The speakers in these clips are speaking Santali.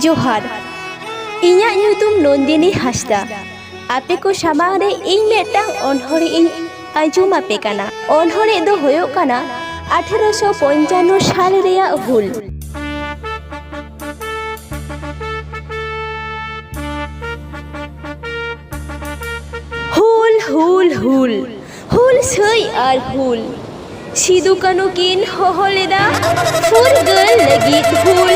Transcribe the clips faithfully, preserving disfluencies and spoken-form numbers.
ᱡᱚᱦᱟᱨ, ᱤᱧᱟᱜ ᱧᱩᱛᱩᱢ ᱱᱚᱱᱫᱤᱱᱤ ᱦᱟᱸᱥᱫᱟ᱾ ᱟᱯᱮ ᱠᱚ ᱥᱟᱢᱟᱝ ᱨᱮ ᱤᱧ ᱢᱤᱫᱴᱟᱝ ᱚᱱᱚᱬᱦᱮ ᱤᱧ ᱟᱸᱡᱚᱢ ᱟᱯᱮ ᱠᱟᱱᱟ᱾ ᱚᱱᱚᱬᱦᱮ ᱫᱚ ᱦᱩᱭᱩᱜ ᱠᱟᱱᱟ ᱟᱴᱷᱮᱨᱚᱥᱚ ᱯᱚᱧᱪᱟᱱᱱᱚ ᱥᱟᱞ ᱨᱮᱭᱟᱜ ᱦᱩᱞ᱾ ᱦᱩᱞ, ᱦᱩᱞ, ᱦᱩᱞ, ᱦᱩᱞ ᱥᱟᱹᱭ ᱟᱨ ᱦᱩᱞ᱾ ᱥᱤᱫᱩ ᱠᱟᱹᱱᱩ ᱠᱤᱱ ᱦᱚᱦᱚ ᱞᱮᱫᱟ ᱯᱷᱩᱨᱜᱟᱹᱞ ᱞᱟᱹᱜᱤᱫ ᱦᱩᱞ᱾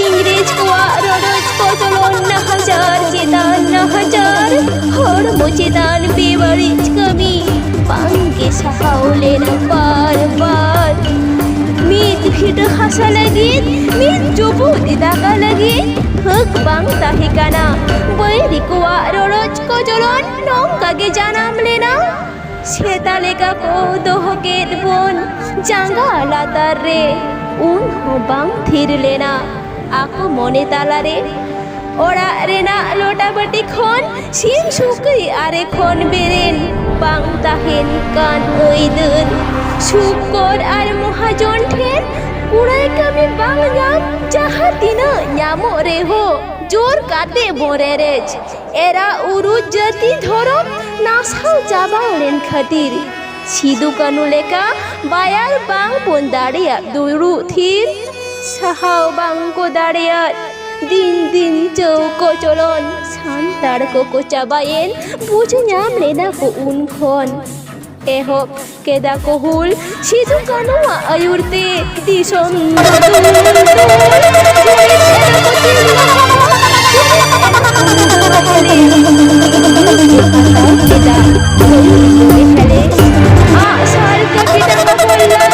ᱤᱝᱨᱮᱡᱽ ᱠᱚᱣᱟᱜ ᱨᱚᱰᱚᱡ ᱠᱚᱪᱞᱚᱱ, ᱱᱟᱦᱟᱪᱟᱨ ᱪᱮᱛᱟᱱ ᱱᱟᱦᱟᱪᱟᱨ, ᱦᱚᱲᱢᱚ ᱪᱮᱛᱟᱱ ᱵᱮᱵᱟᱹᱲᱤᱡ ᱠᱟᱹᱢᱤ ᱵᱟᱝᱜᱮ ᱥᱟᱦᱟᱣ ᱞᱮᱱᱟ ᱵᱟᱨ ᱵᱟᱨ᱾ ᱢᱤᱫ ᱯᱷᱤᱴᱟᱹ ᱦᱟᱥᱟ ᱞᱟᱹᱜᱤᱫ, ᱢᱤᱫ ᱪᱩᱯᱩᱫ ᱫᱟᱠᱟ ᱞᱟᱹᱜᱤᱫ ᱦᱟᱹᱠ ᱵᱟᱝ ᱛᱟᱦᱮᱸ ᱠᱟᱱᱟ᱾ ᱵᱟᱹᱭᱨᱤ ᱠᱚᱣᱟᱜ ᱨᱚᱰᱚᱡ ᱠᱚᱪᱞᱚᱱ ᱱᱚᱝᱠᱟ ᱜᱮ ᱡᱟᱱᱟᱢ ᱞᱮᱱᱟ᱾ ᱥᱮᱛᱟ ᱞᱮᱠᱟ ᱠᱚ ᱫᱚᱦᱚ ᱠᱮᱫ ᱵᱚᱱ ᱡᱟᱸᱜᱟ ᱞᱟᱛᱟᱨ ᱨᱮ, ᱩᱱ ᱦᱚᱸ ᱵᱟᱝ ᱛᱷᱤᱨ ᱞᱮᱱᱟ ᱟᱠᱚ ᱢᱚᱱᱮ ᱛᱟᱞᱟᱨᱮ᱾ ᱚᱲᱟᱜ ᱨᱮᱱᱟᱜ ᱞᱚᱴᱟ ᱵᱟᱹᱴᱤ ᱠᱷᱚᱱ ᱥᱤᱢ ᱥᱩᱠᱨᱤ ᱟᱨᱮ ᱠᱷᱚᱱ ᱵᱮᱨᱮᱞ ᱵᱟᱝ ᱛᱟᱦᱮᱱ ᱠᱟᱱ ᱟᱹᱭᱫᱟᱹᱨ᱾ ᱥᱩᱠᱠᱚᱨ ᱟᱨ ᱢᱚᱦᱟᱡᱚᱱ ᱴᱷᱮᱱ ᱠᱩᱲᱟᱹᱭ ᱠᱟᱹᱢᱤ ᱵᱟᱝ ᱧᱟᱢ, ᱡᱟᱦᱟᱸ ᱛᱤᱱᱟᱹᱜ ᱧᱟᱢᱚᱜ ᱨᱮᱦᱚᱸ ᱡᱳᱨ ᱠᱟᱛᱮ ᱵᱚᱱ ᱨᱮᱨᱮᱡ᱾ ᱮᱨᱟ ᱩᱨᱩ ᱡᱟᱹᱛᱤ ᱫᱷᱚᱨᱚᱢ ᱱᱟᱥᱟᱣ ᱪᱟᱵᱟ ᱞᱮᱱ ᱠᱷᱟᱹᱛᱤᱨ ᱥᱤᱫᱩ ᱠᱟᱹᱱᱩ ᱞᱮᱠᱟ ᱵᱟᱭᱟᱨ ᱵᱟᱝ ᱵᱚᱱ ᱫᱟᱲᱮᱭᱟᱜ ᱫᱩᱲᱩᱵ ᱛᱷᱤᱨ᱾ ᱥᱟᱦᱟᱣ ᱵᱟᱝ ᱠᱚ ᱫᱟᱲᱮᱭᱟᱜ ᱫᱤᱱ ᱫᱤᱱ ᱪᱟᱹᱣ ᱠᱚᱪᱞᱚᱱ᱾ ᱥᱟᱱᱛᱟᱲ ᱠᱚᱠᱚ ᱪᱟᱵᱟᱭᱮᱱ ᱵᱩᱡᱽ ᱧᱟᱢ ᱞᱮᱱᱟ ᱠᱚ ᱩᱱ ᱠᱷᱚᱱ᱾ ᱮᱦᱚᱵ ᱠᱮᱫᱟ ᱠᱚ ᱦᱩᱞ ᱥᱤᱫᱩ ᱠᱟᱹᱱᱩᱣᱟᱜ ᱟᱹᱭᱩᱨ ᱛᱮ᱾ ᱫᱤᱥᱚᱢ ᱫᱩᱞ ᱫᱩᱞ ᱡᱩᱢᱤᱫ ᱮᱱᱟ ᱠᱚ ᱛᱤᱨᱞᱟᱹ ᱦᱚᱯᱚᱱ, ᱡᱩᱢᱤᱫ ᱮᱱᱟ ᱠᱚ ᱛᱤᱨᱞᱟᱹ ᱦᱚᱯᱚᱱ᱾ ᱫᱩᱠ ᱜᱮ ᱦᱟᱛᱟᱣ ᱠᱮᱫᱟ ᱟᱹᱭᱩᱨ ᱠᱚ ᱮᱦᱮᱞᱮ᱾ ᱟᱜ ᱥᱟᱨ ᱠᱟᱹᱯᱤ ᱴᱟᱸᱜᱟ ᱠᱚ ᱞᱟᱝ ᱞᱟᱝ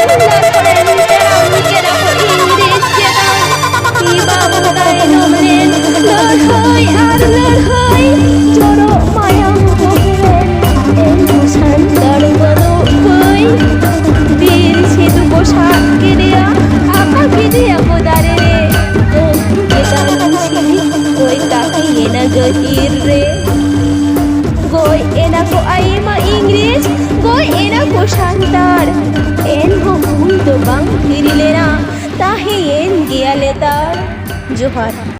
ᱠᱚᱨᱮᱱ ᱛᱮᱨᱟᱝ ᱠᱮᱫᱟ ᱠᱚ ᱤᱝᱨᱮᱡᱽ ᱪᱮᱛᱟᱱ᱾ ᱛᱤ ᱵᱟᱝ ᱛᱟᱭᱱᱚᱢ ᱨᱮᱱ ᱞᱟᱹᱲᱦᱟᱹᱭ ᱟᱨ ᱞᱟᱹᱲᱦᱟᱹᱭ ᱡᱚᱨᱚᱜ ᱢᱟᱭᱟᱢ ᱵᱚᱦᱮᱞ᱾ ᱮᱱᱦᱚᱸ ᱥᱟᱱᱛᱟᱲ ᱵᱟᱹᱱᱩᱜ ᱯᱟᱹᱭ᱾ ᱵᱤᱨ ᱥᱤᱫᱩ ᱠᱚ ᱥᱟᱵ ᱠᱮᱫᱮᱭᱟ, ᱟᱠᱟ ᱠᱮᱫᱮᱭᱟ ᱠᱚ ᱫᱟᱨᱮ ᱨᱮ᱾ ᱟᱹᱛᱩ ᱪᱮᱛᱟᱱ ᱥᱤᱫᱩ ᱠᱚᱭ ᱛᱟᱦᱮᱸᱭᱮᱱᱟ ᱜᱟᱹᱦᱤᱨ ᱨᱮ᱾ ᱜᱚᱡ ᱮᱱᱟ ᱠᱚ ᱟᱭᱢᱟ ᱤᱝᱨᱮᱡᱽ, ᱜᱚᱡ ᱮᱱᱟ ᱠᱚ ᱥᱟᱱᱛᱟᱲ᱾ ᱮᱱᱦᱚᱸ ᱦᱩᱞ ᱫᱚ ᱵᱟᱝ ᱛᱷᱤᱨ ᱞᱮᱱᱟ, ᱛᱟᱦᱮᱸᱭᱮᱱ ᱜᱮᱭᱟ ᱞᱮᱛᱟᱲ᱾ ᱡᱚᱦᱟᱨ᱾